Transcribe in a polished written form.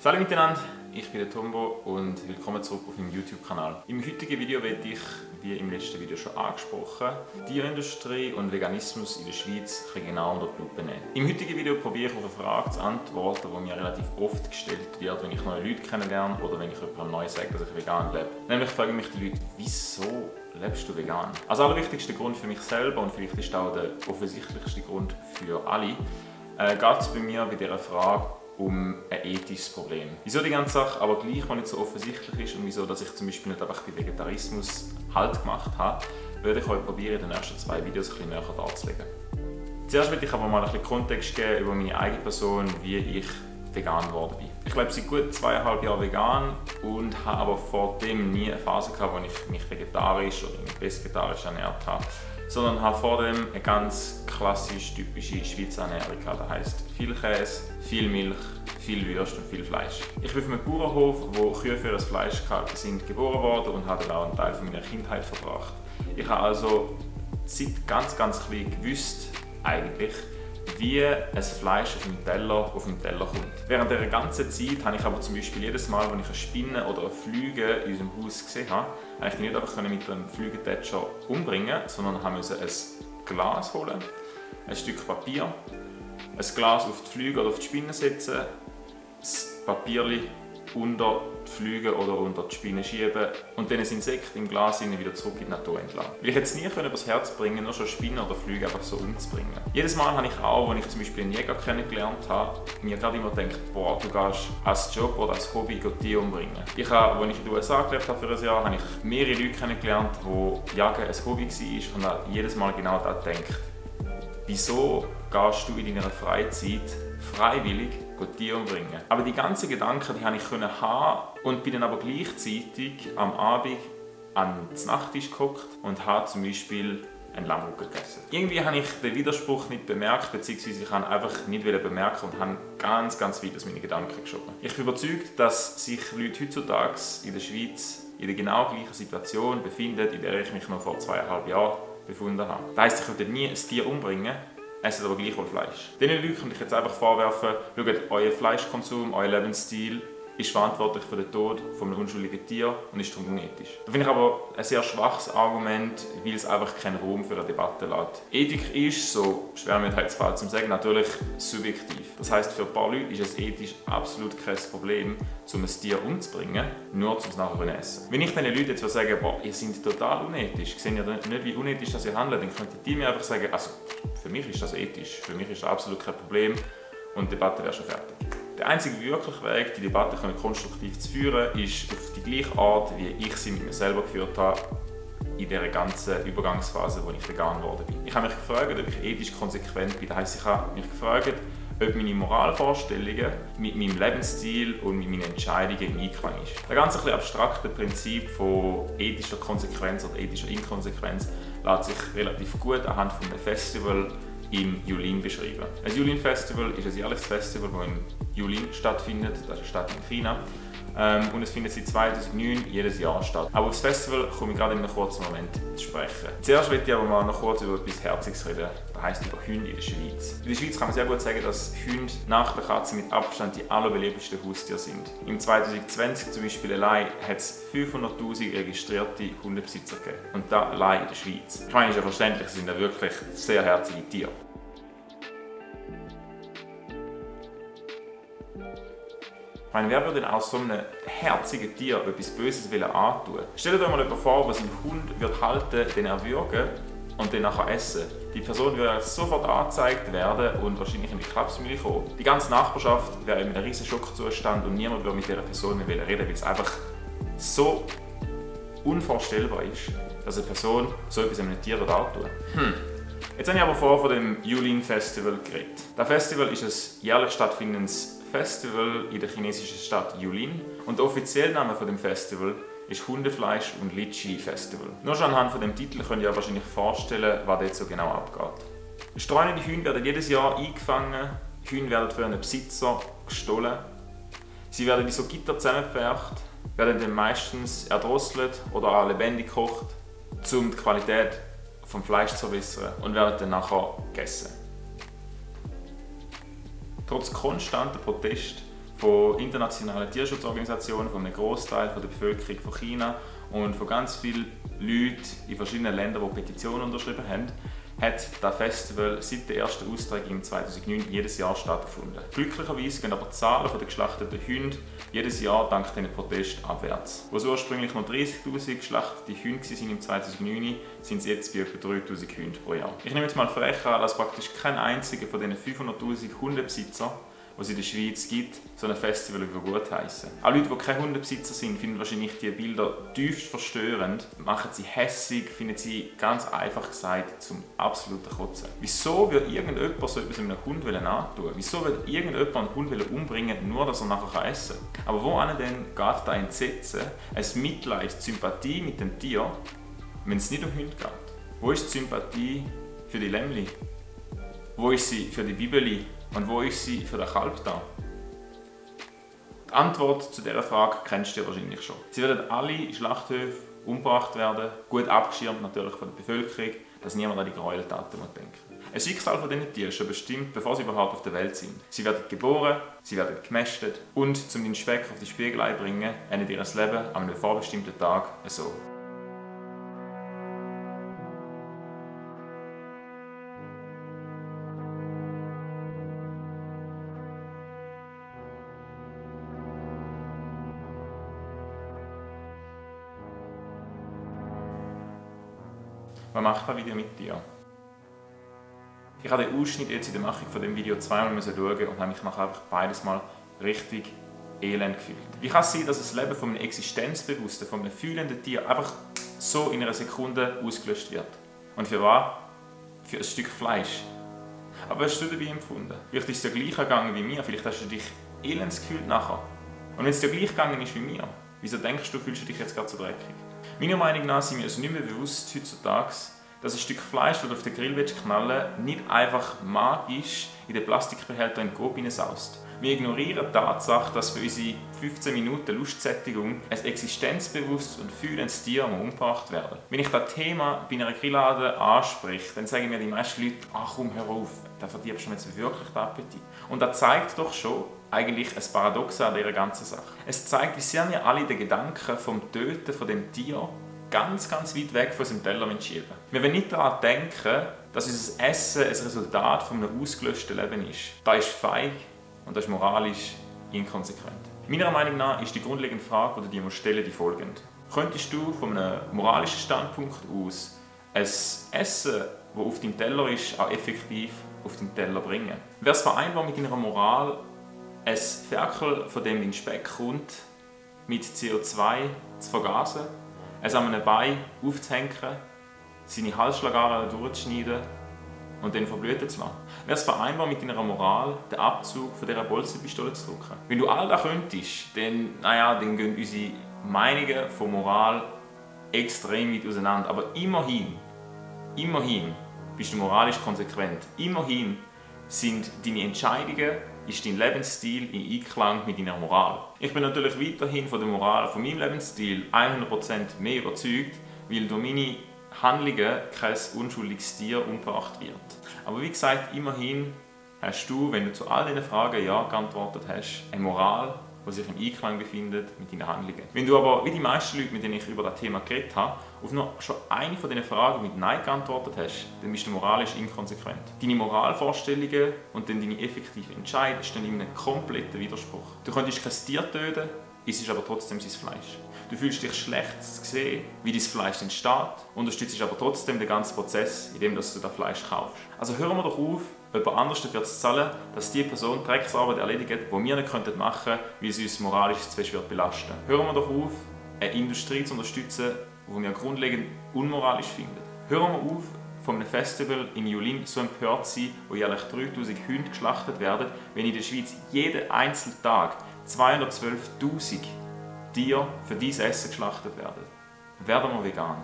Hallo miteinander, ich bin der Tombo und willkommen zurück auf meinem YouTube-Kanal. Im heutigen Video werde ich, wie im letzten Video schon angesprochen, die Tierindustrie und Veganismus in der Schweiz genau unter die Lupe nehmen. Im heutigen Video probiere ich auf eine Frage zu antworten, die mir relativ oft gestellt wird, wenn ich neue Leute kennenlerne oder wenn ich jemandem neu sage, dass ich vegan lebe. Nämlich fragen mich die Leute, wieso lebst du vegan? Also der allerwichtigste Grund für mich selber und vielleicht ist auch der offensichtlichste Grund für alle, geht es bei mir bei dieser Frage um ein ethisches Problem. Wieso die ganze Sache aber gleich mal nicht so offensichtlich ist und wieso dass ich zum Beispiel nicht einfach bei Vegetarismus Halt gemacht habe, werde ich euch probieren, in den ersten 2 Videos ein bisschen näher darzulegen. Zuerst will ich aber mal ein bisschen Kontext geben über meine eigene Person, wie ich vegan geworden bin. Ich lebe seit gut 2,5 Jahren vegan und habe aber vor dem nie eine Phase gehabt, wo ich mich vegetarisch oder vegetarisch ernährt habe, sondern habe vor dem eine ganz klassisch typische Schweizer Ernährung gehabt. Das heisst viel Käse, viel Milch, viel Würste und viel Fleisch. Ich bin auf einem Bauernhof, wo Kühe für das Fleisch gehalten sind, geboren worden und habe dann auch einen Teil von meiner Kindheit verbracht. Ich habe also seit ganz klein gewusst, eigentlich, wie ein Fleisch auf dem Teller kommt. Während dieser ganzen Zeit habe ich aber zum Beispiel jedes Mal, wenn ich eine Spinne oder eine Fliege in unserem Haus gesehen habe, ich nicht einfach mit einem Flügentätscher umbringen, sondern musste ein Glas holen, ein Stück Papier, ein Glas auf die Fliege oder auf die Spinne setzen, das Papierli unter die Fliege oder unter die Spinne schieben und dann das Insekt im Glas wieder zurück in die Natur entlassen. Weil ich jetzt nie übers Herz bringen, nur schon Spinne oder Flüge einfach so umzubringen. Jedes Mal habe ich auch, als ich zum Beispiel einen Jäger kennengelernt habe, mir gerade immer gedacht, boah, du gehst als Job oder als Hobby Tiere umbringen. Als ich in den USA gelebt habe für ein Jahr, habe ich mehrere Leute kennengelernt, wo Jagen ein Hobby war und habe jedes Mal genau daran gedacht, wieso gehst du in deiner Freizeit freiwillig Tiere umbringen? Aber die ganzen Gedanken, die konnte ich haben und bin dann aber gleichzeitig am Abend an den Nachttisch geguckt und habe zum Beispiel einen Lammrücken gegessen. Irgendwie habe ich den Widerspruch nicht bemerkt, beziehungsweise ich habe einfach nicht bemerken und habe ganz weit aus meine Gedanken geschoben. Ich bin überzeugt, dass sich Leute heutzutage in der Schweiz in der genau gleichen Situation befinden, in der ich mich noch vor 2,5 Jahren befunden habe. Das heisst, ich würde nie ein Tier umbringen, essen aber gleichwohl Fleisch. Diesen Leuten kann ich jetzt einfach vorwerfen, schaut, euer Fleischkonsum, euer Lebensstil ist verantwortlich für den Tod von einem unschuldigen Tier und ist darum unethisch. Das finde ich aber ein sehr schwaches Argument, weil es einfach keinen Raum für eine Debatte lässt. Ethik ist, so schwer mir jetzt fällt zum sagen, natürlich subjektiv. Das heisst, für ein paar Leute ist es ethisch absolut kein Problem, um ein Tier umzubringen, nur um es nachher zu essen. Wenn ich diesen Leuten jetzt sagen, boah, ihr seid total unethisch, sehen ja nicht, wie unethisch das ihr handelt, dann könnten die mir einfach sagen, also für mich ist das ethisch, für mich ist das absolut kein Problem und die Debatte wäre schon fertig. Der einzige wirkliche Weg, die Debatte konstruktiv zu führen, ist auf die gleiche Art, wie ich sie mit mir selber geführt habe, in dieser ganzen Übergangsphase, wo ich vegan geworden bin. Ich habe mich gefragt, ob ich ethisch konsequent bin. Das heisst, ich habe mich gefragt, ob meine Moralvorstellungen mit meinem Lebensstil und mit meinen Entscheidungen im Einklang ist. Das ganz abstrakte Prinzip von ethischer Konsequenz oder ethischer Inkonsequenz lässt sich relativ gut anhand von einem Festival im Yulin beschreiben. Ein Yulin Festival ist ein jährliches Festival, das in Yulin stattfindet, das ist eine Stadt in China. Und es findet seit 2009 jedes Jahr statt. Aber auf das Festival komme ich gerade in einem kurzen Moment zu sprechen. Zuerst möchte ich aber mal noch kurz über etwas Herziges reden, das heisst über Hunde in der Schweiz. In der Schweiz kann man sehr gut sagen, dass Hunde nach der Katze mit Abstand die allerbeliebtesten Haustiere sind. Im 2020 zum Beispiel allein hat es 500'000 registrierte Hundebesitzer gegeben. Und das allein in der Schweiz. Ich meine, ist ja verständlich, sie sind ja wirklich sehr herzige Tiere. Wer würde denn auch so einem herzigen Tier etwas Böses antun? Stellt euch mal jemand vor, was ein Hund wird halten, den erwürgen und den nachher essen. Die Person würde sofort angezeigt werden und wahrscheinlich in die Klapsmühle kommen. Die ganze Nachbarschaft wäre in einem riesen Schockzustand und niemand würde mit dieser Person mehr reden, weil es einfach so unvorstellbar ist, dass eine Person so etwas einem Tier antun würde. Jetzt habe ich aber von dem Yulin Festival geredet. Das Festival ist ein jährlich stattfindendes Festival in der chinesischen Stadt Yulin und der offizielle Name von dem Festival ist Hundefleisch- und Litschi-Festival. Nur schon anhand von dem Titel könnt ihr euch wahrscheinlich vorstellen, was dort so genau abgeht. Streunende Hunde werden jedes Jahr eingefangen, Hunde werden von ihren Besitzer gestohlen, sie werden in so Gitter zusammengepfercht, werden dann meistens erdrosselt oder auch lebendig gekocht, um die Qualität des Fleisches zu verbessern und werden dann nachher gegessen. Trotz konstanter Protest von internationalen Tierschutzorganisationen, von einem Großteil der Bevölkerung von China und von ganz vielen Leuten in verschiedenen Ländern, die Petitionen unterschrieben haben, hat das Festival seit der ersten Austragung im 2009 jedes Jahr stattgefunden. Glücklicherweise gehen aber die Zahlen der geschlachteten Hunde jedes Jahr dank diesen Protesten abwärts. Wo es ursprünglich noch 30'000 geschlachtete Hunde waren im 2009, sind es jetzt bei etwa 3'000 Hunden pro Jahr. Ich nehme jetzt mal frech an, dass praktisch kein einziger von diesen 500'000 Hundebesitzer, die es in der Schweiz gibt, so ein Festival gutheissen. Auch Leute, die keine Hundebesitzer sind, finden wahrscheinlich diese Bilder tiefst verstörend, machen sie hässig, finden sie ganz einfach gesagt zum absoluten Kotzen. Wieso würde irgendjemand so etwas einem Hund antun? Wieso würde irgendjemand einen Hund umbringen, nur dass er nachher essen kann? Aber wohin denn geht da Entsetzen, ein Mitleid, Sympathie mit dem Tier, wenn es nicht um Hunde geht? Wo ist die Sympathie für die Lämmli? Wo ist sie für die Bibeli? Und wo ist sie für den Kalb da? Die Antwort zu dieser Frage kennst du ja wahrscheinlich schon. Sie werden alle in Schlachthöfen umgebracht werden, gut abgeschirmt natürlich von der Bevölkerung, dass niemand an die Gräueltaten denkt. Ein Schicksal von diesen Tieren ist schon bestimmt, bevor sie überhaupt auf der Welt sind. Sie werden geboren, sie werden gemästet und, um den Speck auf die Spiegelei zu bringen, endet ihr Leben an einem vorbestimmten Tag so. Was macht das Video mit dir? Ich habe den Ausschnitt jetzt in der Machung von dem Video zweimal schauen und habe mich nachher einfach beides Mal richtig elend gefühlt. Wie kann es sein, dass das Leben von einem existenzbewussten, von einem fühlenden Tier einfach so in einer Sekunde ausgelöscht wird? Und für was? Für ein Stück Fleisch. Aber was hast du dabei empfunden? Vielleicht ist es dir gleich gegangen wie mir, vielleicht hast du dich elend gefühlt nachher. Und wenn es dir gleich gegangen ist wie mir, wieso denkst du, fühlst du dich jetzt gerade so dreckig? Meiner Meinung nach sind wir uns nicht mehr bewusst heutzutage, dass ein Stück Fleisch, das du auf den Grill knallen willst, nicht einfach magisch in den Plastikbehälter in den Coop hineinsaust. Wir ignorieren die Tatsache, dass für unsere 15 Minuten Lustsättigung ein existenzbewusstes und fühlendes Tier umgebracht werden. Wenn ich das Thema bei einer Grilllade anspreche, dann sagen mir die meisten Leute, ach komm, hör auf, da verdirbst du mir jetzt wirklich den Appetit. Und das zeigt doch schon eigentlich ein Paradox an dieser ganzen Sache. Es zeigt, wie sehr wir alle den Gedanken vom Töten von dem Tier ganz weit weg von unserem Teller schieben. Wir wollen nicht daran denken, dass unser Essen ein Resultat von einem ausgelöschten Leben ist. Das ist feig und das ist moralisch inkonsequent. Meiner Meinung nach ist die grundlegende Frage, die du dir stellen musst, die folgende. Könntest du von einem moralischen Standpunkt aus ein Essen, das auf deinem Teller ist, auch effektiv auf deinen Teller bringen? Wäre es vereinbar mit deiner Moral, ein Ferkel, von dem dein Speck kommt, mit CO2 zu vergasen, es an einem Bein aufzuhängen, seine Halsschlagader durchzuschneiden und dann verblüten zu lassen? Wäre es vereinbar mit deiner Moral, den Abzug von dieser Bolzenpistole zu drücken? Wenn du all das könntest, dann gehen unsere Meinungen von Moral extrem weit auseinander. Aber immerhin bist du moralisch konsequent. Immerhin sind deine Entscheidungen, ist dein Lebensstil in Einklang mit deiner Moral. Ich bin natürlich weiterhin von der Moral von meinem Lebensstil 100% mehr überzeugt, weil durch meine Handlungen kein unschuldiges Tier umgebracht wird. Aber wie gesagt, immerhin hast du, wenn du zu all diesen Fragen Ja geantwortet hast, eine Moral, die sich im Einklang befindet mit deinen Handlungen. Wenn du aber, wie die meisten Leute, mit denen ich über das Thema geredet habe, auf nur schon eine von diesen Fragen mit Nein geantwortet hast, dann bist du moralisch inkonsequent. Deine Moralvorstellungen und dann deine effektive Entscheidung stehen in einem kompletten Widerspruch. Du könntest kein Tier töten, isst aber trotzdem sein Fleisch. Du fühlst dich schlecht zu sehen, wie dein Fleisch entsteht, unterstützt aber trotzdem den ganzen Prozess, indem du das Fleisch kaufst. Also hören wir doch auf, jemand anderes dafür zu zahlen, dass die Person Drecksarbeit erledigt, die wir nicht machen könnten, weil sie uns moralisch zu fest belasten wird. Hören wir doch auf, eine Industrie zu unterstützen, die wir grundlegend unmoralisch finden. Hören wir auf, von einem Festival in Julin so empört zu sein, wo jährlich 3000 Hunde geschlachtet werden, wenn in der Schweiz jeden einzelnen Tag 212'000 Tiere für dieses Essen geschlachtet werden. Werden wir vegan.